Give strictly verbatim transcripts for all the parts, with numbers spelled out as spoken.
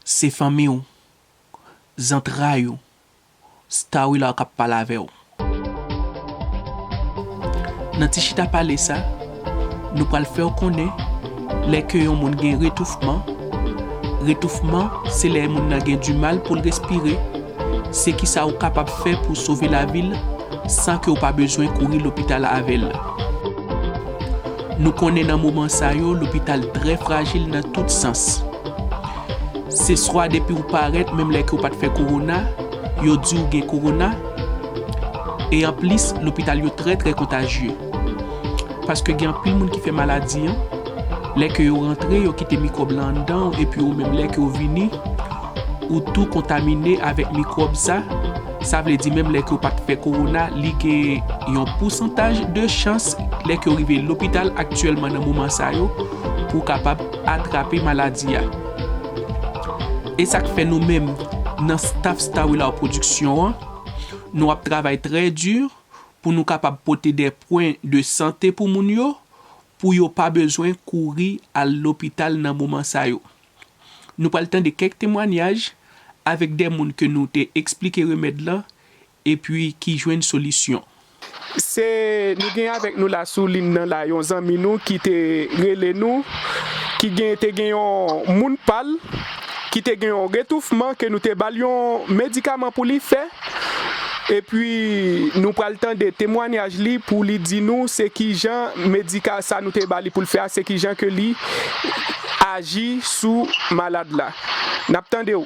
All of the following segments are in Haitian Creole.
Se fanmi w, zantray ou, Starwiller k ap pale avè w. Nan ti chita pale sa, nou pral fè w konnen lè ke yon moun gen retoufman. Retoufman, se lè moun nan gen dimal pou l respire. Se kisa ou kapab fè pou sove lavi l san ke w pa bezwen kouri lopital avè l. Nou konnen nan moman sa yo, lopital trè frajil nan tout sans. Se swa depi w parèt, menm lè ke w pa t fè kowona, yo di w gen kowona. E anplis, lopital yo trè, trè kontajye. Paske gen anpil moun ki fè maladi an, lè ke yo rantre, yo kite mikwòb la anndan w, epi ou menm lè ke w vini, ou tou kontamine avèk mikwòb sa. Sa vle di menm lè ke w pa t fè kowona, li gen yon pousantaj de chans lè ke w rive lopital aktyèlman nan moman sa yo pou w kapab atrape maladi a. E sa k fè nou menm nan staff Starwiller Production an, nou ap travay trè di pou nou kapab pote de pwen de sante pou moun yo, pou yo pa bezwen kouri al lopital nan moman sa yo. Nou pral tande kèk temwanyaj avèk de moun ke nou te eksplike remèd lan epi ki jwenn solisyon. Se, nou gen avèk nou la sou liy nan la yon zanmi nou ki te rele nou, ki gen, te gen yon moun pa l ki te gen yon retoufman ke nou te ba l yon medikaman pou li fè. Epi nou pral tande temwanyaj li pou li di nou se ki jan medika sa nou te ba li pou l fè a, se ki jan ke li aji sou malad la. N ap tande w.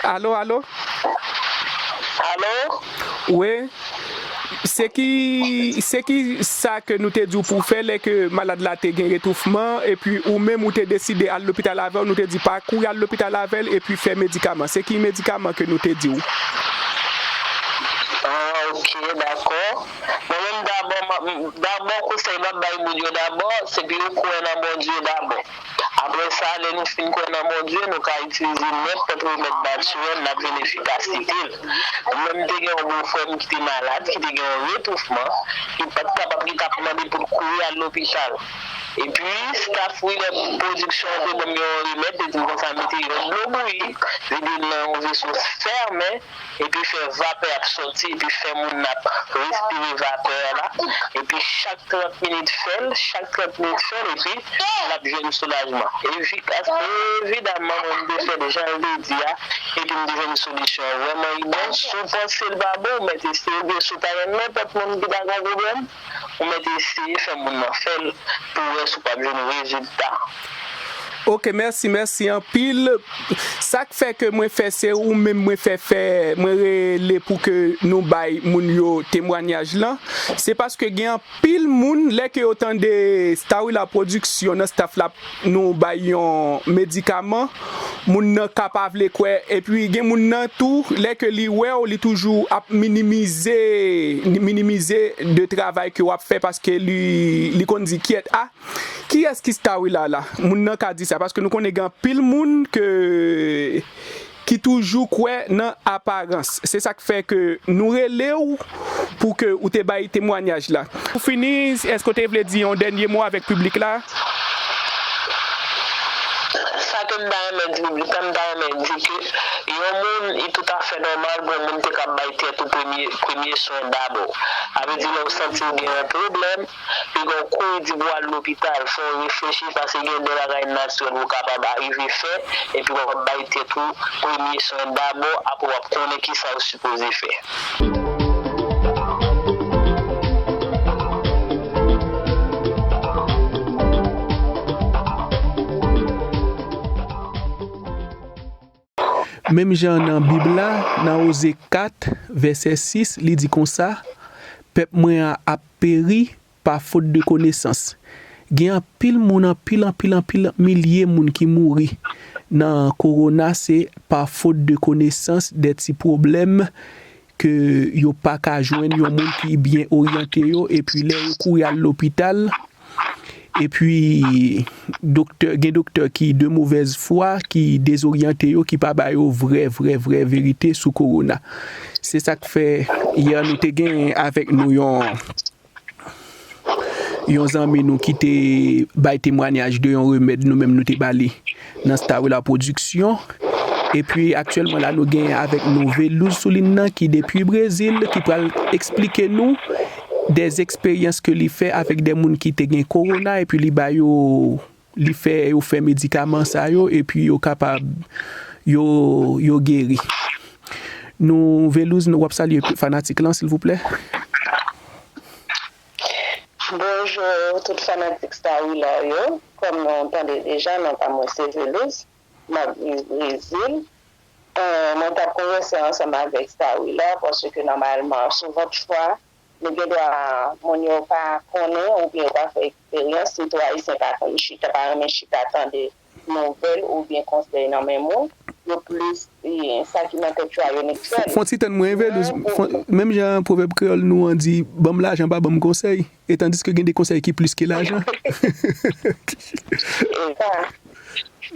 Alo, alo? Alo? Wi. Se ki, se ki sa ke nou te di w pou w fè lè ke malad la te gen retoufman, epi ou menm ou te deside al lopital avè l, nou te di pa kouri al lopital avè l, epi fè medikaman. Se ki medikaman ke nou te di w? Ah, ok, dakò. Mwen menm dabò, m ap, dabò konsèy m ap bay moun yo dabò, se pou yo kwè nan Bondye dabò. Apre sa, lè nou fin kwè nan Bondye, nou ka itilize nenpòt remèd natirèl, n ap jwenn efikasite l. Mwen menm, m te gen yon bon frè m ki te malad, ki te gen yon retoufman, ki pa t kapab, ki t ap mande pou l kouri al lopital. Epi, staff Willer Production an te ban m yon remèd, te di m konsa mete yon dlo bouyi, vide l nan yon veso fèmen, epi fè vapè ap sòti, epi fè moun nan ap respire vapè a la, epi chak trant minit fè l, chak trant minit fè l, epi l ap jwenn soulajman. Efikas, evidaman, moun te fè l jan l te di a, epi m te jwenn solisyon an. Vrèman, li bon, si w panse l pa bon, ou mèt eseye, oubyen si w ta jwenn nenpòt moun ki ta gen pwoblèm, ou mèt eseye fè moun nan fè l pou w wè si w p ap jwenn rezilta. Ok, mèsi, mèsi anpil. Sa k fè ke mwen fè se ou menm mwen fè fè, mwen rele pou ke nou bay moun yo temwanyaj lan. Se paske gen anpil moun, lè ke yo tande Starwiller Production nan staff la, nou bay yon medikaman, moun nan ka pa vle kwè. Epi gen moun nan tou, lè ke li wè w, li toujou ap minimize, minimize de travay ke w ap fè paske li, li konn di kyèt, a, kiyès ki Starwiller la? Moun nan ka di sa, paske nou konnen gen anpil moun ke, ki toujou kwè nan aparans. Se sa k fè ke nou rele w pou ke ou te bay temwanyaj la. Pou fini, èske w te vle di yon dènye mo avèk piblik la? Sa ke m ta renmen di piblik la, m ta renmen di ke yon moun, li toutafè nòmal pou yon moun te ka bay tèt ou premye, premye swen dabò. Sa vle di lè w santi w gen yon pwoblèm, piga w kouri di pou w al lopital, fò w reflechi, paske gen de bagay natirèl ou kapab arive fè, epi w ap bay tèt ou premye swen dabò, apre w ap konnen kisa w sipoze fè. Menm jan nan Bib la, nan Oze kat, vèsè sis, li di konsa, pèp mwen an ap peri pa fot de konesans. Gen anpil moun, anpil, anpil, anpil milye moun ki mouri nan kowona, se pa fot de konesans, de ti pwoblèm ke yo pa ka jwenn yon moun ki byen oryante yo, epi lè yo kouri al lopital, epi doktè, gen doktè ki de movèz fwa, ki dezoryante yo, ki pa ba yo vrè, vrè, vrè verite sou kowona. Se sa k fè yè nou te gen avèk nou yon, yon zanmi nou ki te bay temwanyaj de yon remèd nou menm nou te ba li nan Starwilla Production. Epi aktyèlman la nou gen avèk nou Velouz sou liy nan ki depi Brezil, ki pral eksplike nou de eksperyans ke li fè avèk de moun ki te gen kowona, epi li ba yo, li fè yo fè medikaman sa yo, epi yo kapab, yo, yo geri. Nou, Velouz, nou, w ap salye fanatik lan, silvouplè? Bonjou tout fanatik Starwilla yo. Kòm nou tande deja, non pa mwen se Velouz. M ap viv Brezil. Eh, mwen t ap konvèse ansanm avèk Starwilla paske nòmalman, souvantfwa, nou gen dwa, moun yo pa konnen oubyen yo pa fè eksperyans, sitou Ayisyen pa konn chita, pa renmen chita tande nouvèl oubyen konsèy nan men moun. Yo plis, eh, sa ki nan tèt yo a, yo nik fè l. Fon ti tann mwen, Velouz. Menm jan pwovèb kreyòl nou an di, ban m lajan, pa ban m konsèy. E tandiske gen de konsèy ki plis ke lajan. E sa.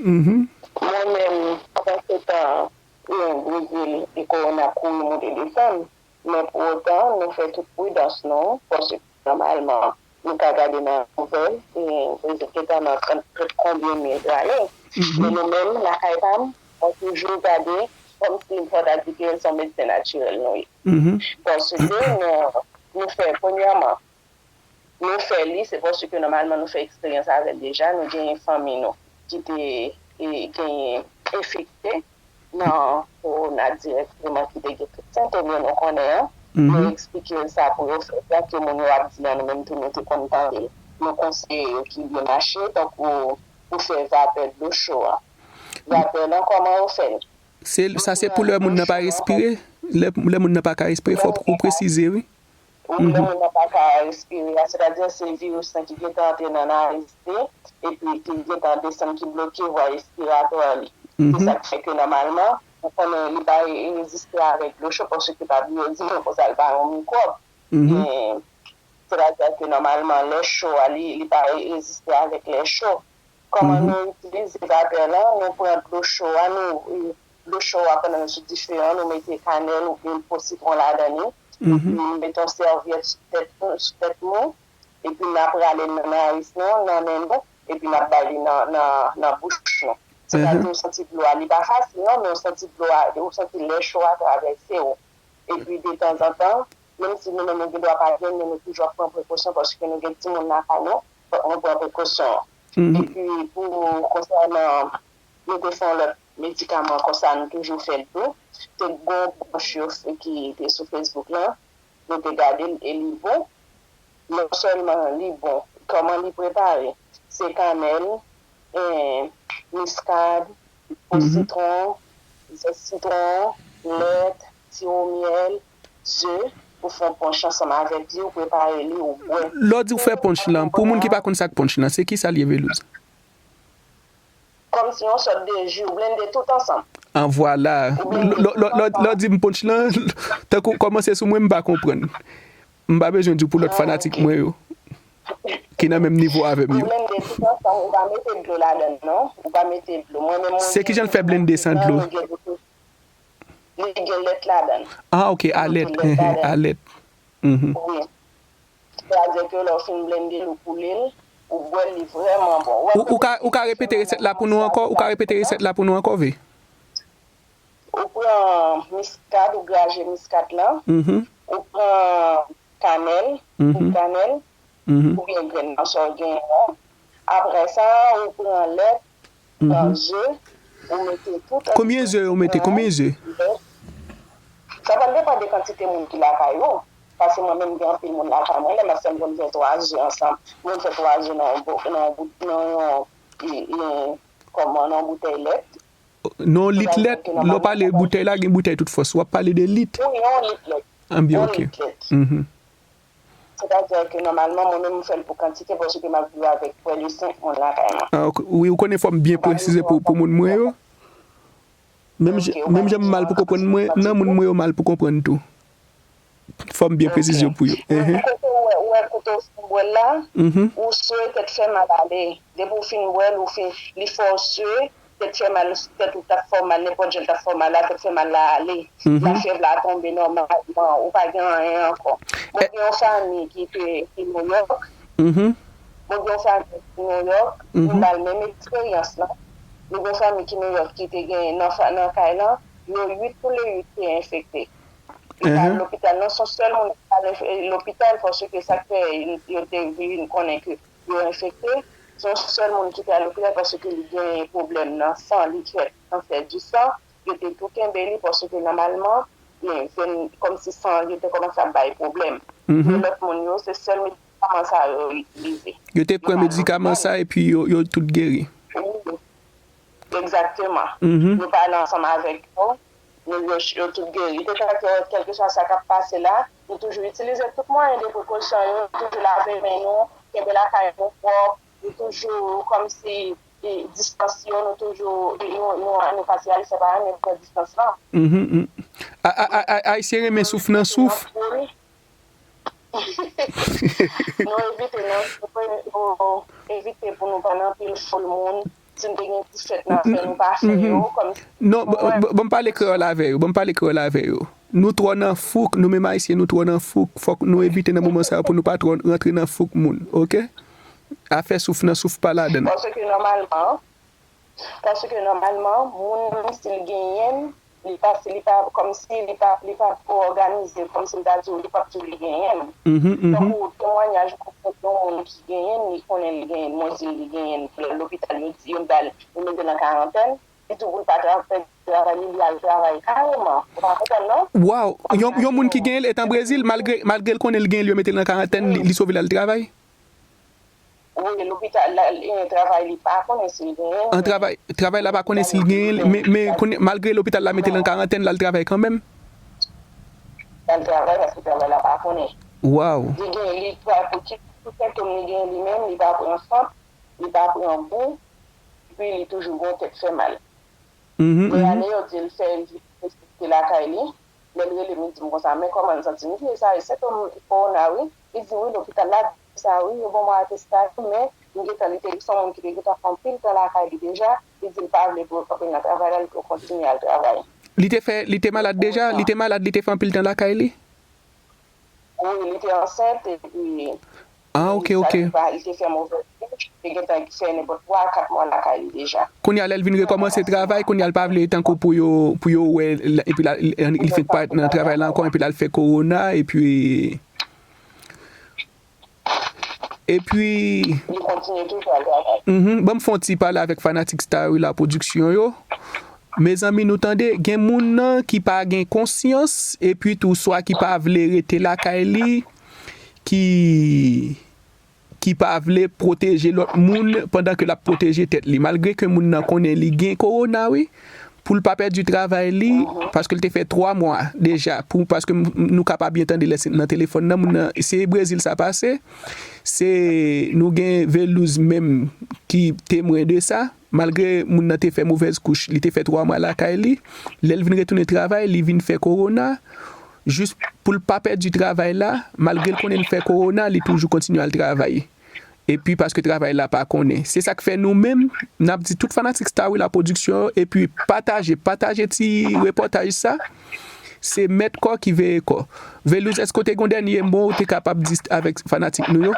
Mwen menm, pandan se tan, Brezil, e kowona ap kouri monte desann. Men pou otan, nou fè tout pridans nou, paske nòmalman, nou ka gade nan nouvèl, e Brezil gentan nan trant, trant konbyen mil zane. Men nou menm, lakay pa m, mwen toujou gade kòmsi m fò ta di ke se yon medsen natirèl nou ye. Paske nou, nou fè, premyèman, nou fè li, se paske nòmalman nou fè eksperyans avè l deja, nou genyen fanmi nou ki te, e, genyen enfekte nan kowona dirèkteman, ki te gen tout sentòm yo nou konnen an. Nou eksplike l sa pou yo fè sa ke moun yo ap di an, nou menm tou nou te konn tande l. Nou konseye yo ki dwe mache, tankou pou fè vapè dlo cho a. Vapè lan, kòman yo fè l? Se, sa se pou lè moun nan pa respire? Lè, lè moun nan pa ka respire, fòk ou presize, wi. Wi, lè moun nan pa ka respire a, sètadi se viris lan ki gentan antre nan naris li, epi ki gentan desann, ki bloke vwa respiratwa li. Se sa k fè ke nòmalman, ou konnen li pa reziste avèk dlo cho, paske pa bliye di nou konsa l pa yon mikwòb. Men, sètadi ke nòmalman, lè cho a, li, li pa reziste avèk lè cho. Kòman nou itilize vapè lan? Nou pran dlo cho a, nou, dlo cho a pandan l sou dife an, nou mete kanèl oubyen po sitwon ladan li. Epi nou mete yon sèvyèt sou tèt nou, sou tèt nou. Epi n ap rale l nan naris nou, nan nen nou, epi n ap bay li nan, nan, nan bouch nou. Sètadi ou santi dlo a, li pa fasil non, men ou santi dlo a, ou santi lè cho a travèse w. Epi detanzantan, menm si nou menm nou gen dwa pa jwenn, men nou toujou ap pran prekosyon paske nou gen timoun lakay nou, fòk nou pran prekosyon an. Epi pou konsènan nou te fè yon lòt medikaman konsa, nou toujou fè l tou. Te gon branch yo ki te sou Facebook lan, nou te gade l e li bon. Non sèlman li bon, kòman li prepare? Se kanèl, eh, miskad, po sitwon, zès sitwon, lèt, siwo myèl, ze, ou fè yon ponch ansanm avèk li, ou prepare li, ou bwè. Lè w di w fè ponch lan, pou moun ki pa konn sa k ponch lan, se kisa l ye, Velouz? Kòmsi yon sòt de ji, ou blende tout ansanm. An vwala. Lè w di m ponch lan, tankou w kòmanse sou mwen, m pa konprann. M pa bezwen di w pou lòt fanatik mwen yo, ki nan menm nivo avè m yo. Ou blende tout ansanm, ou pa mete dlo ladan l non, ou pa mete dlo. Mwen menm mwen. Se kijan l fè blende san dlo? Li gen lèt ladan l. Ah, ok, a lèt. A lèt. Wi. Sètadi ke lè w fin blende l, ou koule l, ou bwè l, li vrèman bon. Ou ka, ou ka repete resèt la pou nou ankò? Ou ka repete resèt la pou nou ankò, V? Ou pran miskad, ou graje miskad lan. Ou pran kanèl, bout kanèl, oubyen grenn nan sa w genyen an. Apre sa, ou pran lèt, pran ze, ou mete tout. Konbyen ze ou mete? Konbyen ze? Sa pral depann de kantite moun ki lakay ou. Paske mwen menm gen anpil moun lakay mwen, lè m ap fè m konn fè twa ze ansanm. Mwen fè twa ze nan yon bo-, nan yon bout-, nan yon, e, e, kòman, nan yon boutèy lèt. Nan yon lit lèt, lè w pale boutèy la, gen boutèy tout fòs. W ap pale de lit. Wi, yon lit lèt. An byen, ok. Yon lit lèt. Sètadi ke nòmalman, mwen menm m fè l pou kantite paske m ap viv avèk prè de senk moun lakay mwen. Ah, ok. Wi, ou konnen fò m byen presize pou, pou moun mwen yo. Menm jan m mal pou konprann mwen, nan moun mwen yo mal pou konprann tou. Fò m byen presize pou yo. Kote ou wè, ou wè kote ou fin bwè l la, ou swe, tèt fè mal ale. Depi ou fin bwè l, ou fin, li fè w swe, tèt fè mal, tèt ou t ap fè w mal, nenpòt jan l t ap fè w mal la, tèt fè mal la ale. Lafyèv la tonbe nòmalman, ou pa gen anyen ankò. Mwen gen yon fanmi ki te, ki Nouyòk, Mhm. Mwen gen yon fanmi ki New York, nou ba l menm eksperyans lan. Nou gen yon fanmi ki New York ki te gen nan, nan kay lan, yo uit tou le uit te enfekte. Li t al lopital, non, se yon sèl moun ki t al lopital, paske sa k fè yo te vin konnen ke yo enfekte. Se yon sèl moun ki te al lopital paske li gen pwoblèm nan san, li fè kansè di san. Yo te tou kenbe li paske nòmalman, kòmsi san yo te kòmanse ap bay pwoblèm. Men lòt moun yo, se sèl medikaman sa yo itilize. Yo te pran medikaman sa epi yo, yo tout geri. Wi. Egzakteman. Nou pale ansanm avèk yo, nou yo, yo tout geri. Te fè ke kèlkeswa sa k ap pase la, nou toujou itilize tout mwayen de prekosyon yo, nou toujou lave men nou, kenbe lakay nou pwòp, nou toujou kòmsi, e, distans yo, nou toujou, nou, nou, nou pa ti al separe, men pran distans lan. Mhm, mhm. A, a, a, a, Ayisyen renmen souf nan souf. Nou evite nan, nou evite pou nou pa nan anpil foul moun. Si n te gen ti fèt n ap fè, nou pa fè yo, kòmsi. Non, ban m pale kreyòl avè yo, ban m pale kreyòl avè yo. Nou twò nan fouk, nou menm Ayisyen, nou twò nan fouk. Fòk nou evite nan moman sa yo pou nou pa twò rantre nan fouk moun, oke? Afè souf nan souf pa ladan l. Paske nòmalman, Paske nòmalman, moun nan, si l genyen l, li pa, si li pa, kòmsi li pa, li pa twò òganize, kòmsi m ta di w, li p ap di w li genyen l. Mhm, mhm. Tankou temwayaj mwen fè yon moun ki genyen l, li konnen li genyen l, mwen di l li genyen l, l al lopital, yo di, yo ba l, yo mete l an karantèn, li di w pou l pa tra-, fè travay li, li al travay kareman. Ou pa konprann, non? Waw! Yon, yon moun ki genyen l etan Brezil, malgre, malgre l konnen l genyen l, yo mete l nan karantèn, li, li sove l al travay? Wi, lopital la, e, travay li pa konnen si l genyen l. An travay, travay la pa konnen si l genyen l, men, men konnen, malgre lopital la mete l an karantèn, l al travay kanmenm. L al travay paske travay la pa konnen. Waw. Li gen, li pa, pou ki, pou sentòm li gen li menm, li pa pran sant, li pa pran gou, epi li toujou gen yon tèt fè mal. Mhm, mhm. Lè ale, yo di l fè vizit estrikte lakay li. Lè l rele m, li di m konsa, men kòman l santi l? M di, e sa, e sentòm kowona, wi. Li di, wi, lopital la di sa, wi, yo ban mwen atestasyon, men m gentan, li te, se yon moun ki te gentan fè anpil tan lakay li deja. Li di l pa vle pou yo kanpe nan travay la, li pou yo kontinye al travay. Li te fè, li te malad deja? Li te malad, li te fè anpil tan lakay li? Wi, li te ansent, epi Ah, ok, ok. Li te fè movèz kouch, li te gentan fè nenpòt twa, kat mwa lakay li deja. Kounye a, lè l vin rekòmanse travay, kounye a, l pa vle tankou pou yo, pou yo wè l, epi la, li, li fenk parèt nan travay la ankò, epi l al fè kowona, epi, epi Li kontinye toujou al travay. Mhm, ban m fè yon ti pale avèk fanatik Starry la Production yo. Mezanmi, nou tande, gen moun nan ki pa gen konsyans, epi tou swa ki pa vle rete lakay li, ki, ki pa vle pwoteje lòt moun pandan ke l ap pwoteje tèt li. Malgre ke moun nan konnen li gen kowona, wi, pou l pa pèdi travay li, paske l te fè twa mwa deja, pou, paske m, m, nou ka pa byen tande lè se nan telefòn nan, moun nan, se Brezil sa pase, se, nou gen Velouz menm ki temwen de sa. Malgre moun nan te fè movèz kouch, li te fè twa mwa lakay li. Lè l vin retounen travay, li vin fè kowona. Jis pou l pa pèdi travay la, malgre l konnen l fè kowona, li toujou kontinye al travay. Epi paske travay la pa konnen. Se sa k fè nou menm, n ap di tout fanatik Starry la Production yo, epi pataje, pataje ti repòtaj sa. Se mèt kò ki veye kò. Velouz, èske w te gen yon dènye mo w te kapab di avèk fanatik nou yo?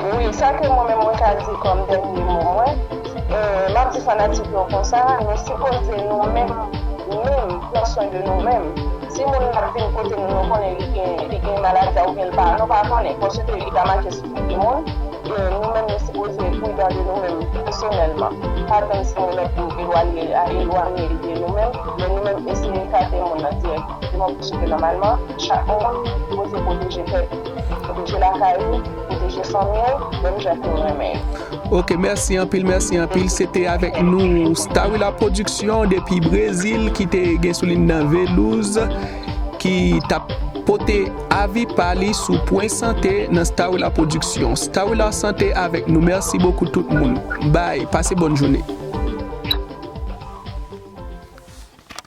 Wi, sa ke mwen menm mwen ka di kòm dènye mo mwen, e, m ap di fanatik yo konsa, nou sipoze nou menm, menm, pran swen de nou menm. Si moun nan ap vin kote nou, nou konnen li gen, li gen maladi a oubyen l pa, nou pa konnen, paske li ka make sou figi moun, e, nou menm nou sipoze pridan de nou menm pèsonèlman. Pa tann si yon lòt moun elwanye, a elwanye li de nou menm, men nou menm eseye ekate moun nan dirèkteman, paske nòmalman, chak moun sipoze pwoteje tèt li. Pwoteje lakay ou, pwoteje fanmi w, menm jan ke w renmen yo. Ok, mèsi anpil, mèsi anpil. Se te avèk nou Starry la Production depi Brezil ki te gen sou liy nan Velouz ki t ap pote avi pa li sou pwen sante nan Starry la Production. Starry la Sante avèk nou. Mèsi bokou tout moun. Bye, pase bòn jounen.